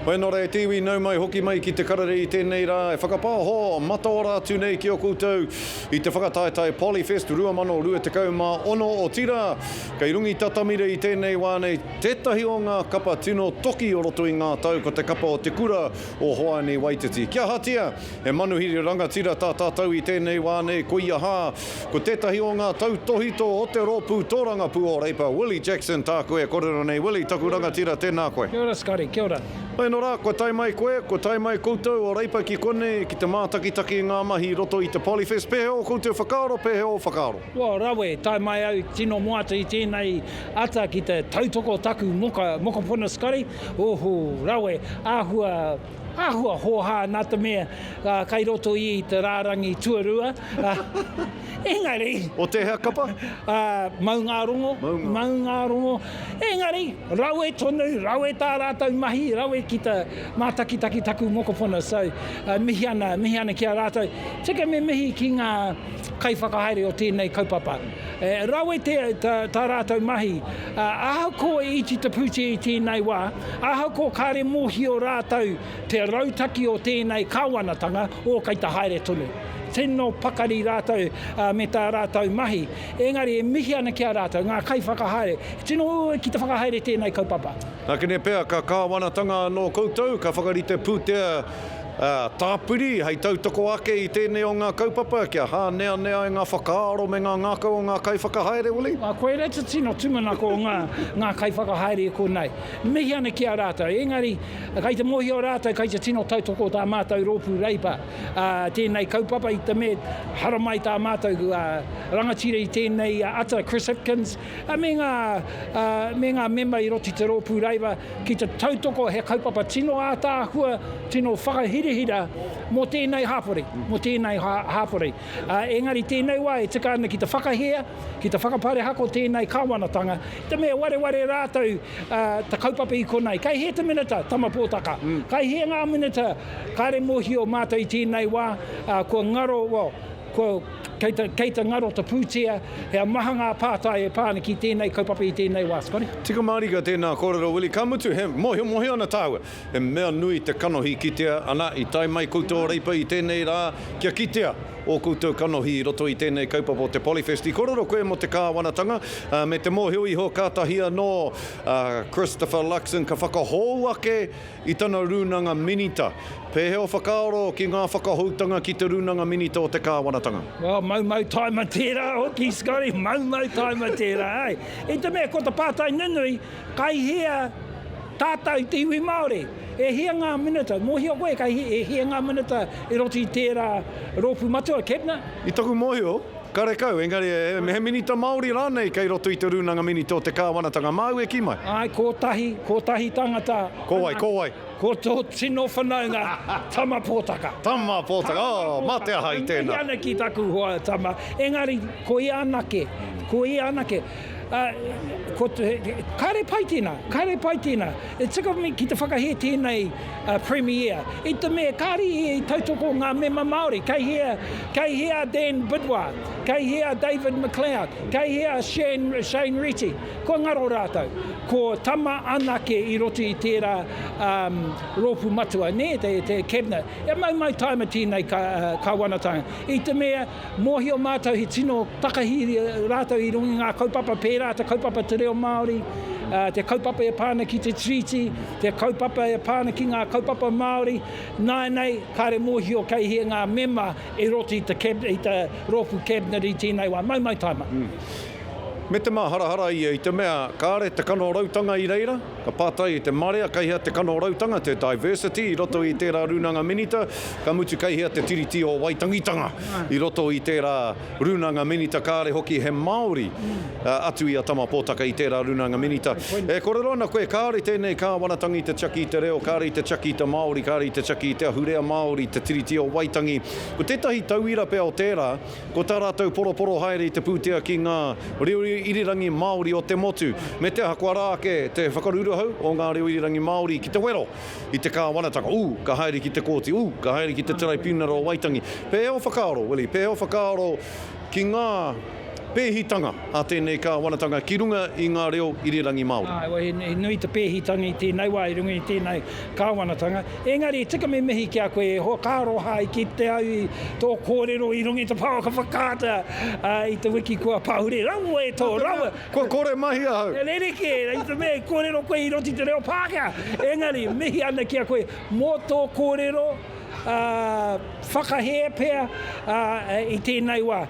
Hoi anō rā e te iwi, nau mai hoki mai ki te karere i tēnei rā e whakapāho mataora atu nei ki a koutou i te whakataetae Polyfest 2026 otirā kei runga i Tatamira i tēnei wā nei tētahi o ngā kapa tino toki o roto i ngā tau ko te kapa o te kura o Hoani Waititi. Kia ahatia, he manuhiri rangatira tā tātou i tēnei wā nei koia hā Ko tētahi o ngā tautōhito o te rōpū tōrangapū o Reipa, Willie Jackson tāku e korero nei. Willie, taku rangatira, tēnā koe. Kia ora Scotty, kia ora. Hoi nō rā, kua tae mai koe, kua tae mai koutou o Reipa ki konei ki te mātakitaki i ngā mahi i roto i te Polyfest. Pēhea ō koutou whakaaro, pēhea ō whakaaro? Well, rawe, tae mai au tino moata i tēnei ata ki te tautoko taku moka, mokopuna Scotty. Oho, rawe, āhua Āhua hōhā nā te mea kai roto ia i te rārangi tuarua. Engari. O tēhea kapa? Maungārongo. Maungārongo. Engari, rawe tonu, rawe tā rātou mahi, rawe ki te mātakitaki taku mokopuna. So, mihi ana, mihi ana ki a rātou. Tika me mihi ki ngā kaiwhakahaere o tēnei kaupapa. Rawe te, tā rātou mahi. Ahakoa iti te pūtea i tēnei wā, ahakoa kāre mōhio rātou te rautaki o tēnei kāwanatanga, ō kei te haere tonu. Tino pakari rātou me tā rātou mahi. Engari e mihi ana ki a rātou, ngā kaiwhakahaere, tino uaua ki te whakahaere tēnei kaupapa. Nākene pea ka kāwanatanga anō koutou, ka whakarite pūtea tāpiri hei tautoko ake i tēnei o ngā kaupapa kia hāneanea ai ngā whakaaro me ngā ngākau o ngā kaiwhakahaere, Willie? Koirā te tino tūmanako o ngā, ngā kaiwhakahaere i konei. Mihi ana ki a rātou, engari kai te mōhio rātou kai te tino tautoko tā mātou rōpū Reipa tēnei kaupapa i te mea haramai tā mātou rangatira i tēnei ata, Chris Hipkins, me ngā, me ngā mema i roto i te rōpū Reipa ki te tautoko he kaupapa tino ātaahua, tino whakahirahira mō tēnei hāpori, mō tēnei hāpori. Engari tēnei wā e tika ana ki te whakahē, ki te whakaparehako tēnei kāwanatanga, i te mea wareware rātou te kaupapa i konei. Kei hē te minita, Tama Pōtaka? Kei hē ngā minita? Kāre mōhio mātou i tēnei wā, kua ngaro, well, Kua, kei te, kei te ngaro te pūtea, he maha ngā pātai e pā ana ki tēnei kaupapa i tēnei wā, Scotty. Tika mārika tēnā kōrero Willie, ka mutu, he mōhio, mōhio ana tāua, he mea nui te kanohi kitea, ana, i tae mai koutou o Reipa i tēnei rā, kia kitea ō koutou kanohi i roto i tēnei kaupapa o te Polyfest. I kōrero koe mō te kāwanatanga, me te mōhio iho kātahi anō a Christopher Luxon ka whakahou ake I tana rūnanga minita. Pēhea o whakaaro ki ngā whakahoutanga ki te rūnanga minita o te kāwanatanga? Well, maumau taima tērā hoki, Scotty, maumau taima tērā, āe. I te mea, ko te pātai nunui, kai hea tātou te iwi Māori? E hia ngā minita, mōhio koe, kai e hia ngā minita i roto i tērā rōpū matua, cabinet? I taku mōhio, Karekau, engari he minita Māori rānei kei roto i te Rūnanga Minita o te Kāwanatanga, māu e kī mai? Āe, kotahi, kotahi tangata. Ko wai, ko wai? Ko tō tino whanaunga, Tama Pōtaka. Tama Pōtaka, oh, mā te aha i tēnā. E mihi ana ki taku hoa Tama, engari ko ia anake, ko ia anake. Ko te, kāre pai tēnā, kāre pai tēnā. E tika ki te whakahē tēnei Premier, i te mea kāre ia i tautoko ngā mema Māori, kei hea, kei hea a Dan Bidois, kei hea a David McLeod, kei hea a Shane, Shane Reti, kua ngaro rātou. Ko Tama anake i roto i tērā um, rōpū matua, nē, te, te cabinet. E mau mai taima tēnei ka, kāwanatanga. I te mea, Mōhio mātou he tino takahi rātou i runga i ngā kaupapa pērā, te kaupapa te reo Māori, te kaupapa e pā ana ki te Tiriti, te kaupapa e pā ana ki ngā kaupapa Māori. Nāianei, kāre mōhio kei hea ngā mema i roto i te, i te rōpū cabinet i tēnei wā. Mau mai taima. Me te māharahara ia i te mea kāre te kanorautanga i reira, ka pātai i te marea kei hea te kanorautanga, te diversity i roto i tērā rūnanga minita, ka mutu kei hea te Tiriti o Waitangitanga i roto i tērā rūnanga minita, kāre hoki he Māori atu i a Tama Pōtaka i tērā rūnanga minita. E kōrero ana koe kāore tēnei kāwanatanga i te tiaki i te reo, kāre i te tiaki i te Māori, kāre i te tiaki i te ahurea Māori, te Tiriti o Waitangi. Ko tētahi tauira pea o tērā, Ko tā rātou poroporo haere i te pūtea ki ngā reo irirangi Māori o te motu, me te aha kua rā ake te whakaruruhau o ngā reo irirangi Māori ki te wero i te kāwanatanga, ū, ka haere ki te kōti, ū, ka haere ki te Taraipiunara o Waitangi. Pēhea ō whakaaro, Willie, pēhea ō whakaaro ki ngā. pēhitanga a tēnei kāwanatanga ki runga i ngā reo irirangi Māori. Āe, he nui te pēhitanga i tēnei wā i runga i tēnei kāwanatanga. Engari, tika me mihi ki a koe e hoa, ka aroha i kite au i tō kōrero i runga i te pouaka whakaata i te wiki kua pahure. Rawe tō rawa! Kua kore mahi ahau! He rerekē, i te mea i kōrero koe i roto i te reo Pākehā. Engari, mihi ana ki a koe mō tō kōrero, ā, whakahē pea i tēnei wā.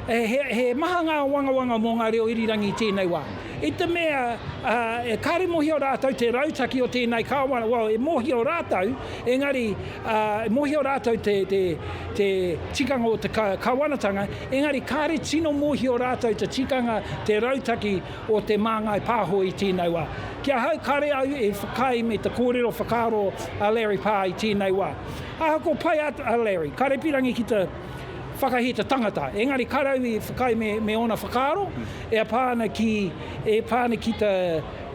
He maha ngā wangawanga mō ngā reo irirangi i tēnei wā. I te mea, ā, kāre mōhio rātou te rautaki o tēnei kāwana, well, e mōhio rātou, engari, ā, e mōhio rātou te, te, te tikanga o te kāwanatanga, engari kāre tino mōhio rātou te tikanga, te rautaki o Te Māngai Pāho i tēnei wā. Ki ahau, kāre au e whakaae me te kōrero whakaaro a Larry Parr i tēnei wā. Ahakoa pai a Larry, kāre pirangi ki te whakahē te tangata, engari kāre au i whakaae me, me ōna whakaaro e pā ana ki, e pā ana ki te,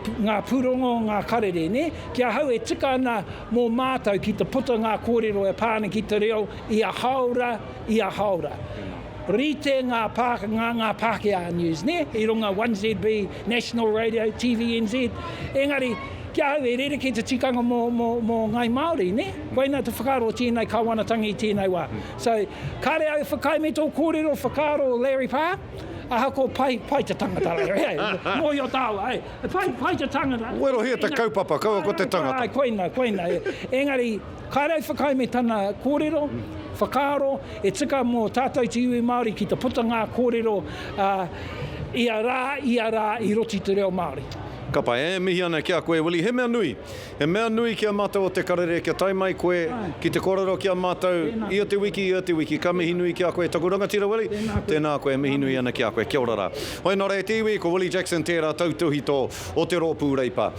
ngā pūrongo, ngā karere, nē? Ki ahau e tika ana mō mātou ki te puta ngā kōrero e pā ana ki te reo ia hāora, ia hāora. Rite ngā pā, ngā, ngā Pākehā news, nē? I runga 1ZB, National Radio, TVNZ. Engari, ki ahau e rerekē te tikanga mō, mō, mō Ngāi Māori, nē? Koinā te whakaaro o tēnei kāwanatanga i tēnei wā. So, kāre au e whakaae me tō kōrero whakaaro Larry Parr, ahakoa pai, pai te tangata, Larry, hey, mōhio tāua, hey, pai, pai te tangata. Werohia te kaupapa, kaua ko te tangata. Āe, koinā, koinā. Engari, kāre au e whakaae me tana kōrero, whakaaro, e tika mō tātou te iwi Māori ki te puta ngā kōrero ia rā, ia rā i roto i te reo Māori. Ka pai, e mihi ana ki a koe Willie, he mea nui, he mea nui ki a mātou o Te Karere kia tae mai koe ki te kōrero ki a mātou ia te wiki, ia te wiki, ka mihi nui ki a koe taku rangatira Willie, tēnā koe, mihi nui ana ki a koe, kia ora rā. Hoi nō reira te iwi, ko Willie Jackson tērā tautuhito o te Rōpū Reipa.